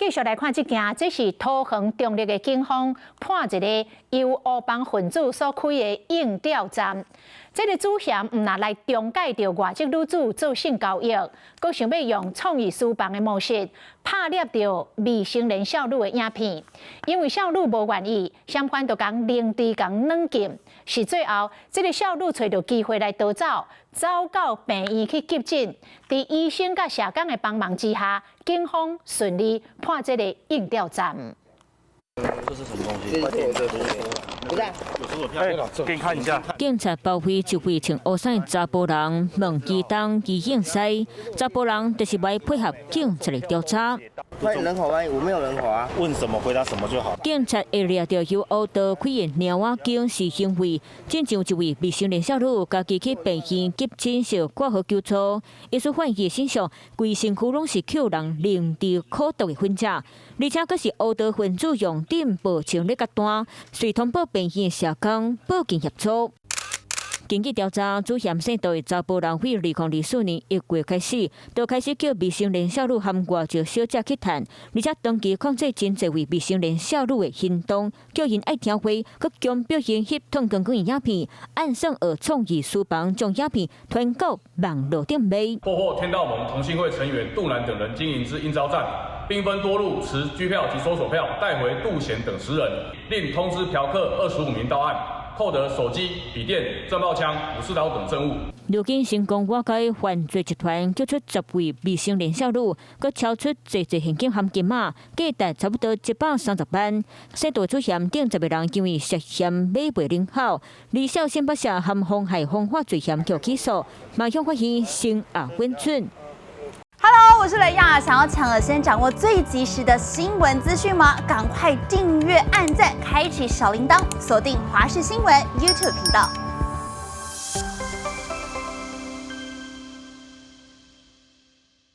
繼續來看這件，這是桃園中壢的警方破一个由烏幫分子所開的應釣站。這个主嫌毋但來中介著外籍女子做性交易，閣想欲用創意書房的模式拍攝著未成年少女的影片。因為少女無願意，嫌犯就共凌遲共軟禁。是最後，這个少女揣著機會來逃走，走到病院去急診。佇醫生佮社工的幫忙之下，警方順利破這个應釣站。這是什麼東西？不是，有給你看一下。警察包圍一位穿烏衫的查埔人，問伊東伊應西。查埔人就是袂配合警察的調查。歡迎人口嗎？我沒有人口啊。問什麼回答什麼就好。警察會掠著由烏道開的貓仔警示行為，進前有一位未成年少女家己去病院急診室掛號求助，醫師發現伊身上規身軀攏是予人凌遲苦毒的痕跡，而且閣是烏道分子用電報槍咧共彈，遂通報病院社工報警協助。根據調查，主嫌姓杜的查埔人，佇2024年1月開始，就開始叫未成年少女和外籍小姐去趁，而且長期控制真濟位未成年少女的行動，叫𪜶愛聽話，閣強迫𪜶翕脫光光的影片，按算學創意書房將影片傳到網路頂賣。破獲天道盟同心會成員杜南等人經營之應招站，兵分多路持拘票及搜索票帶回杜賢等10人，另通知嫖客25名到案。扣得手機、筆電、鑽炮槍、武士刀等證物。如今成功瓦解犯罪集團，救出10位未成年少女，閣抄出濟濟現金和金馬，價值差不多130萬。姓杜主嫌等10個人因為涉嫌買賣人口，李少新北市和妨害風化罪嫌予起訴，嘛向法院聲押允准。 Hello，我是雷亞，想要搶先掌握最及時的新聞資訊嗎？趕快訂閱、按讚、開啟小鈴鐺，鎖定華視新聞 YouTube 頻道。